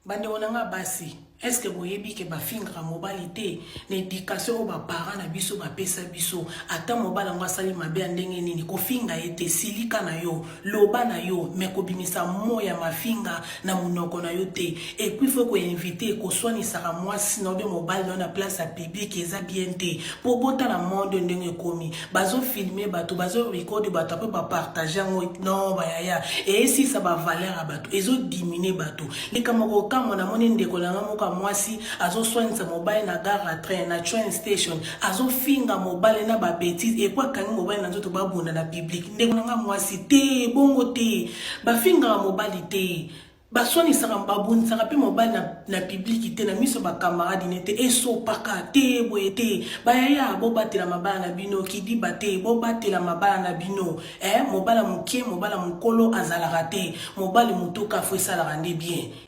Bandeko na nga basi, est ce que boyebi ke bafingaka mobali te? Na education oyo baparent na biso bapesa biso, ata mobali yango asali mabe ya ndenge nini, kofinga ye te. Silika na yo, loba na yo, me kobimisa mo ya mafinga na monoko na yo te. Et puis faut koinvite koswanisaka mwasi na yo be mobali na yo na place ya publique, eza bien te. Mpo botala monde ndenge ekomi, bazofilme bato, bazorekode bato, ape bapartage yango. Non, bayaya, eyesisa bavaleur ya bato, ezodimine bato. Likambo kokamwa, namoni ndeko na nga moko ya mwasi azoswanisa mobali na gare ya train, na train station, azofinga mobali na babêtises, et puis akangi mobali na nzoto, babunda na public. Ndeko na nga mwasi, te, bongo te. Bafingaka mobali te, baswanisaka, babundisaka mpe mobali na public te, na miso bakamarade ne te. Esopaka te, boye te. Bayaya, bobatela mabala na bino, kidiba te, bobatela mabala na bino. Mobala moke, mobala mokolo azalaka te. Mobali motoka, faut esalaka nde bien.